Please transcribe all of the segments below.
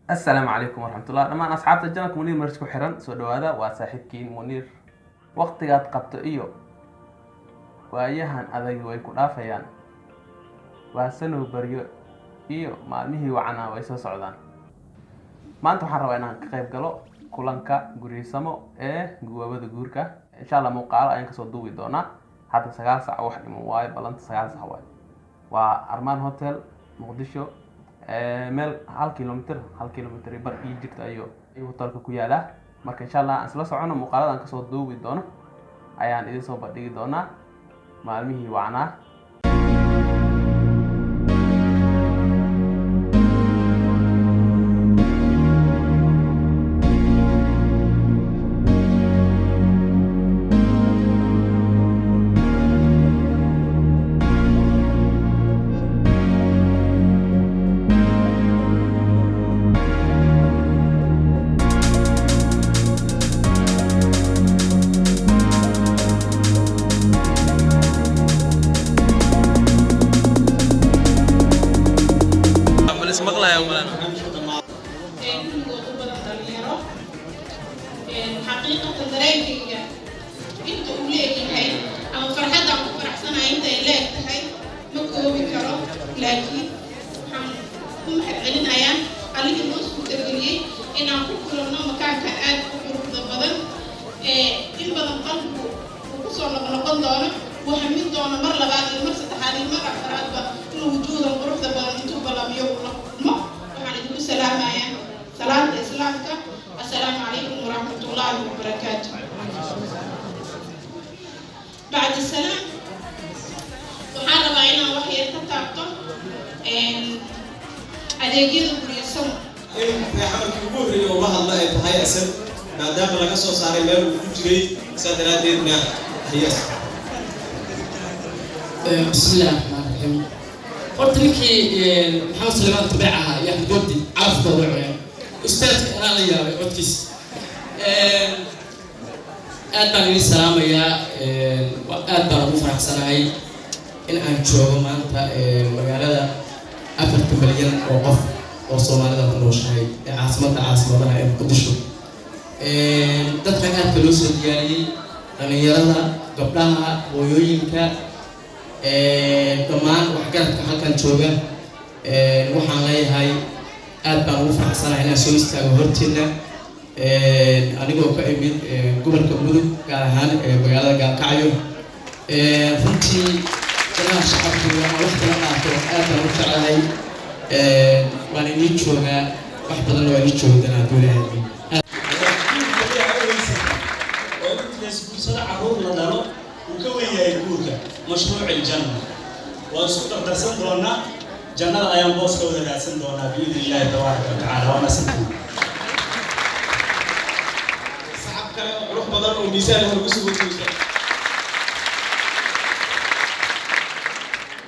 Asalaamu calaykum waraxmatullah dhammaan asxaabta channelka Muniir Maris ku xiran, soo dhawaada. Waa saaxiibkiin Muniir. Waqtigaad qabto iyo waayahan adagi way ku dhaafayaan, waa sanow baryo iyo maalmihii wacanaa way soo socdaan. Maanta waxaan rabaa inaan ka qayb galo kulanka Guryeysamo ee guwaabada guurka. Insha Allah muuqaalo ayaan kasoo duubi doonaa. Hadda 9 sac wax dhiman waayo, ballanta 9 sac waayo. Waa Armaan Hotel, Muqdisho, meel 1 kilomitr, 1 kilomitr bar ii jirta ayuu hotelka ku yaalaa. Marka insha Allah aan isla socono, muuqaalada aan kasoo duubi doono ayaan idin soo bandhigi doonaa. Maalmihii wacnaa. Kulligood u badan dhalinyaro. Xaqiiqatan dareenkayga inta uu leeyahay ama farxaddaan ku faraxsanahay inta ay leeg tahay ma koobi karo, laakiin waxaan ku mahad celinayaa Allihii noo suurtageliyey inaan ku kulanno makaankan aad u quruxda badan in badan qalbigu uu kusoo noqnoqon doono, uu hamin doono mar labaad iyo mar saddexaad iyo mar afaraadba inuu wujuudan quruxda badan intuu ballamiyo uu la kulmo. Waxaan idinku salaamayaa salaanta Islaamka. Assalaamu calaykum waraxmatullaahi wabarakaatu. Bacdi salaam, waxaan rabaa inaan wax yar ka taabto adeegyada Guryasamo. In xamarkii ugu horreeyay oo la hadla ay tahay asal, maadaama laga soo saaray meel uu ku jiray, saa daraaddeedna hayas. Bismi illahi raxmaan raxiim. Horta ninkii Maxamed Sulaymaan Tabeec ahaa iyo Axmed Wardi calafkooda way cuneen. Ustaadka anaa la yaabay codkiisa. Aad baan idin salaamayaa, aad baan ugu faraxsanahay in aan joogo maanta magaalada 4-ta malyan oo qof oo Soomaalida ku nooshahay ee caasimadda caasimadaha ee Muqdisho. Dadkan aadka loo soo diyaariyey, dhalinyarada, gabdhaha, hooyooyinka, dhammaan waxgaradka halkan jooga, waxaan leeyahay aad baan ugu faraxsanahay inaan soo istaago hortiina, anigoo ka imid gobolka Mudug, gaar ahaan magaalada Gaalkacyo. Runtii inaan shacabkooda aan wax kala qaato aad baan u jeclahay. Waan idiin joogaa, wax badanna waa idiin joogi doonaa hadduu Ilaahay. Oo inta laysguursado carruur la dhalo uu ka wen yahay guurka mashruuc iljanna. Waan isku dardarsan doonaa, jannada ayaan boos ka wada raadsan doonaa biidni Illaahi tabaaraka wa tacaala. Waa nasantii. Sacab kale oo qurux badan oo miisaan leh lagu soo goysa.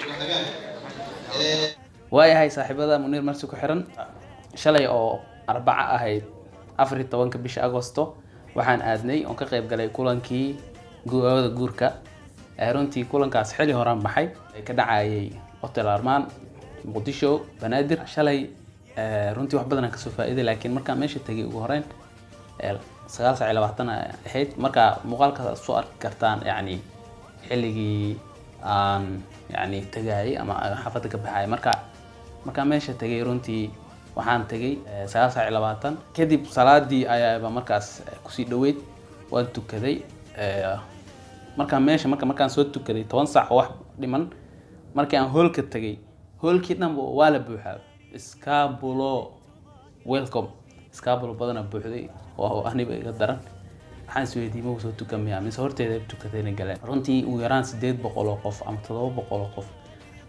Waa hagaag. Waayahay saaxiibada Muniir Marsi ku xiran, shalay oo Arbaco ahayd, 14-ka bisha Agosto, waxaan aadnay oon ka qayb galay kulankii guwaabada guurka. Runtii kulankaas xili horaan baxay ee ka dhacayay Hotel Armaan, Muqdisho, Banaadir shalay. Runtii wax badan aan kasoo faa'iiday, laakiin markaan meesha tegay ugu horeyn 9:20 ay ahayd. Marka muuqaalkaas aad soo arki kartaan, yacni xilligii aan yani tagayay ama aan xaafadda ka baxayay. Marka markaan meesha tegay, runtii waxaan tegay 9:20 kadib. Salaadii ayaaba markaas kusii dhaweyd, waan tukaday. Markaan meesha markaan soo tukaday 10 saac oo wax dhiman, markii aan hoolka tegay, hoolkii dhanba waa la buuxaa. Iskaabulo welcome, iskaabulo badana buuxday oo aniba iga daran. Waxaan isweydiiyey, ma soo tukan miyaa mise horteeda tukatayna galeen? Runtii ugu yaraan 800 oo qof ama 700 oo qof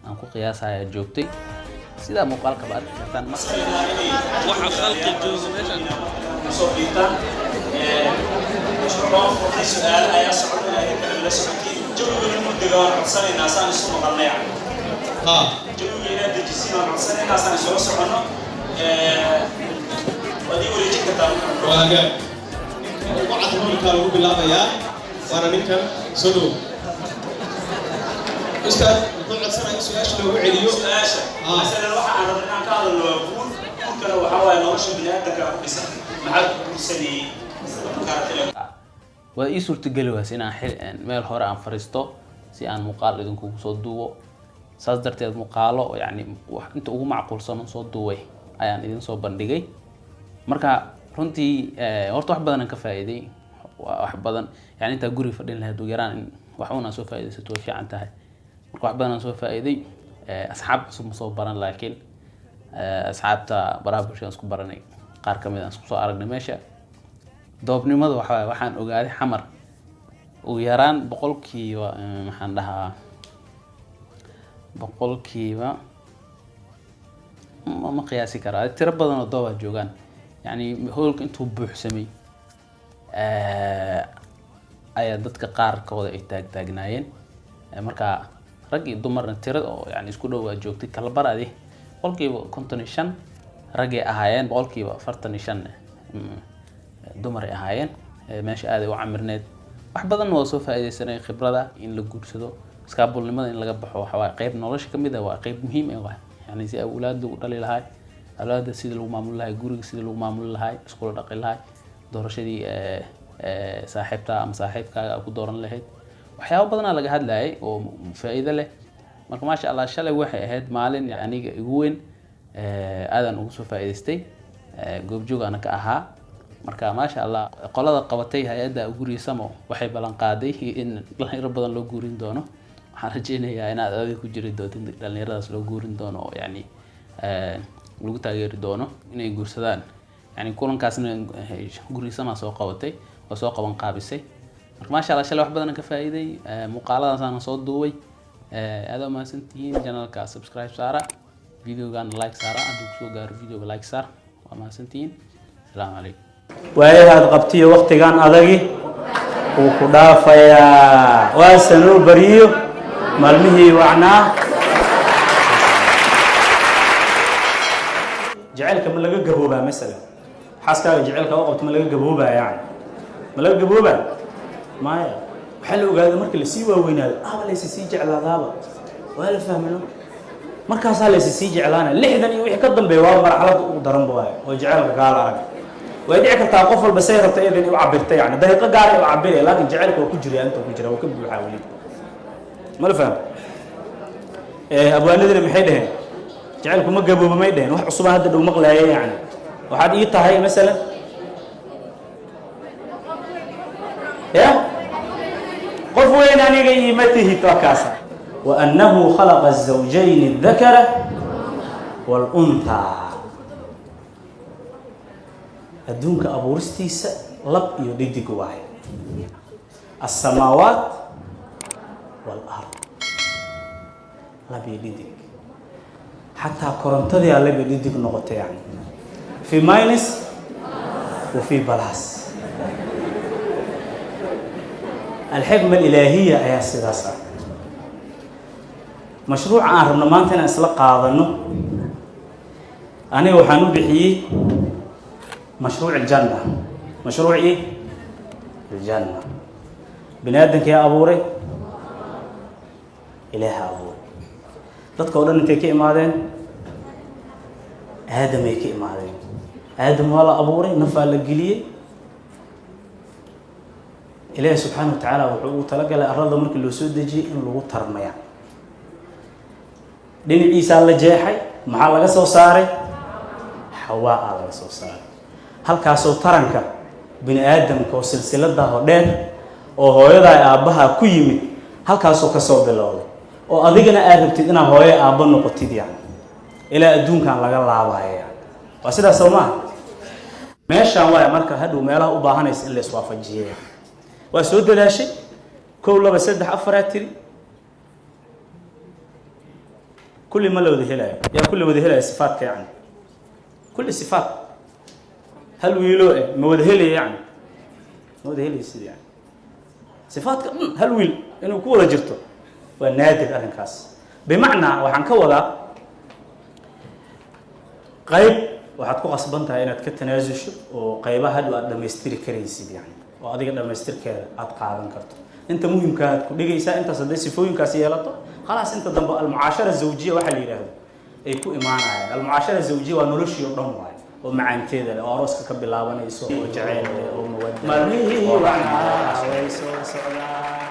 aan ku qiyaasaya joogtay, sidaa muuqaalkaba arki kartaan. Waxa khalqi jooga meeshan. Kusoo fiirtaan mashruuc waan furnay, su-aalo ayaa socda inaa idinka la socotiin. Jawigana muddiga waan codsanaynaa saan isu maqalnay. Jawiga inaad dejisiin waan codsanaynaa saan isula soconno. Waad ii wareejin kartaa. Waa hagaag. Ninka ugu cad hoolkaa lagu bilaabayaa waana ninkan. Soo dhow ustaad. Wuxuu codsanaya in su-aasha loogu celiyo. Su-aasha. Masalan waxa aan rabnay inaan ka hadalno waa guur. Guurka Guurkana waxaa waaye nolosha biniaadanka ku dhisan. Maxaad ku guursanayey? Waa ii suurtageli waas inaan meel hore aan fariisto si aan muuqaal idinkugu soo duubo. Saas darteed muuqaalo oo yacni wax inta ugu macquulsan oo soo duubay ayaan idin soo bandhigay. Marka runtii horta wax badan aan ka faa'iiday, wax badan, yani intaa guriga fadhin lahayd ugu yaraan in wax uun aan soo faa'iidaysato way fiican tahay. Marka wax badan aan soo faa'iiday. Asxaab cusub ma soo baran, laakiin asxaabta baraha bulshada aan isku baranay qaar ka mid aan isku soo aragnay meesha. Doobnimada waxa waaye, waxaan ogaaday Xamar ugu yaraan boqolkiiba, maxaan dhahaa, boqolkiiba ma qiyaasi karaa, tiro badan oo doobaa joogaan. Yacni hoolka intuu buuxsamay ayaa dadka qaarkooda ay taagtaagnaayeen. Marka rag iyo dumarna tiro oo yani isku dhow waa joogtay. Kalabar adi 55% raggay ahaayeen, 45% dumar ay ahaayeen. Meesha aaday u camirneed, wax badan waa soo faa'iidaysanay. Khibrada in la guursado, iskaabulnimada in laga baxo, waxa waaye qayb nolosha ka mid ah, waa qayb muhiim ah waay. Yani si awlaad lagu dhali lahay, awlaadda sidii lagu maamuli lahay, guriga sidii lagu maamuli lahay, iskula dhaqi lahay, doorashadii saaxiibta ama saaxiibkaaga aad ku dooran lahayd, waxyaabo badanaa laga hadlayay oo faa'iido leh. Marka maasha Allah, shalay waxay ahayd maalin aniga igu weyn, aadaan ugu soo faa'iidaystay, goobjoog aana ka ahaa. Marka maasha Allah, qolada qabatay hay-adda Guriga Samo waxay ballan qaaday in dhalinyaro badan loo guurin doono. Waxaan rajeynayaa inaad adiga ku jiri doontid dhalinyaradaas loo guurin doono oo yacni lagu taageeri doono inay guursadaan. Yani kulankaasna Guriga Samaa soo qabatay oo soo qaban qaabisay. Marka maasha Allah, shalay wax badan aan ka faa'iiday, muuqaaladaasaan soo duubay. Aad umahadsantihiin. Channelka subscribe saara, videogan like saara. Hadduu kusoo gaaro videoga, like saar. Waa mahadsantihiin. Asalaamu calaykum. Waayahaad qabtiyo waktigan adagi wuu ku dhaafayaa, waa sanoo bariyo maalmihii wacnaa. Jacaylka ma laga gaboobaa? Masalan, xaaskaaga jacaylka u qabto ma laga gaboobaa? Yani ma laga gaboobaa? Maya. Waxaa la ogaaday marka lasii waaweynaado aba laysi sii jeclaadaaba, waa la fahmino, markaasaa laysi sii jeclaanaya. 60 iyo wixii ka dambeeya waa marxaladda ugu daran ba waayo oo jacaylka kaala arag. Way dhici kartaa qof walba say rabta iyada inay u cabirta, yani dariiqo gaar ay u cabiraya, laakiin jacaylka waa ku jira, intuu ku jira waa ka buuxaa weli. Ma la fahmo? Abwaanadina maxay dhaheen? Jacaylku ma gaboobo may dhaheen. Wax cusubaan hadda dhow maqlaaya. Yani waxaad ii tahay masalan ya qof weyn aniga iima tihid, waa kaasa. وأنه خلق الزوجين الذكر والأنثى. Adduunka abuuristiisa lab iyo dhidig waaye, السماوات والأرض, lab iyo dhidig. Xataa korontadii aa lab iyo dhidig noqotay, yani في minus وفي plus. الحكمة الإلهية ayaa sidaas ah. Mashruuca aan rabno maanta inaan isla qaadano, aniga waxaan u bixiyey mashruuc aljanna. Mashruucii aljanna, bini aadamkii abuuray, Ilaaha abuuray. Dadka oo dhan intay ka imaadeen? Aadamay ka imaadeen. Aadam waa la abuuray, nafaa la geliyey. Ilaahi subxaana wa tacaala wuxuu ugu talagalay arlada markii loo soo dejiyey in lagu tarmaya. Dhinaciisaa la jeexay, maxaa laga soo saaray? Xawaa aa laga soo saaray. Halkaasoo taranka bini aadamka oo silsilada oo dheer oo hooyadaa aabbaha ku yimid halkaasoo kasoo bilowday, oo adigana aad rabtid inaad hooyo aabbo noqotid, yani ilaa adduunkan laga laabayo. Yani waa sidaas, soo maaha? Meeshaan waaya marka hadhow meelaha u baahanaysa in la iswaafajiye. Waa soo dadaashay, kow, laba, saddex, afaraa tiri. Kulli ma la wada helayo, yaa kulli wada helaya sifaadka? Yani kulli sifaat hal wiiloo eh ma wada helaya? Yani ma wada helaysid. Yani sifaadka dhan hal wiil inuu ku wada jirto waa naadir arrinkaas. Bimacnaa waxaan ka wadaa, qayb waxaad ku qasban tahay inaad ka tanaasusho oo qaybaha hadhow aad dhamaystiri karaysid, yani oo adiga dhamaystirkeeda aad qaadan karto. Inta muhimka aad ku dhigaysaa intaas. Hadday sifooyinkaas yeelato, khalaas, inta dambe المعاشرة الزوجية waxaa la yidhaahdo ay ku imaanayaan. المعاشرة الزوجية waa noloshii oo dhan waayo. Oo macaanteeda leh oo arooska ka bilaabanayso oo jaceyl leh oo mawadda Maalmihii oo wacnaa raxmad leh. way soo socdaan.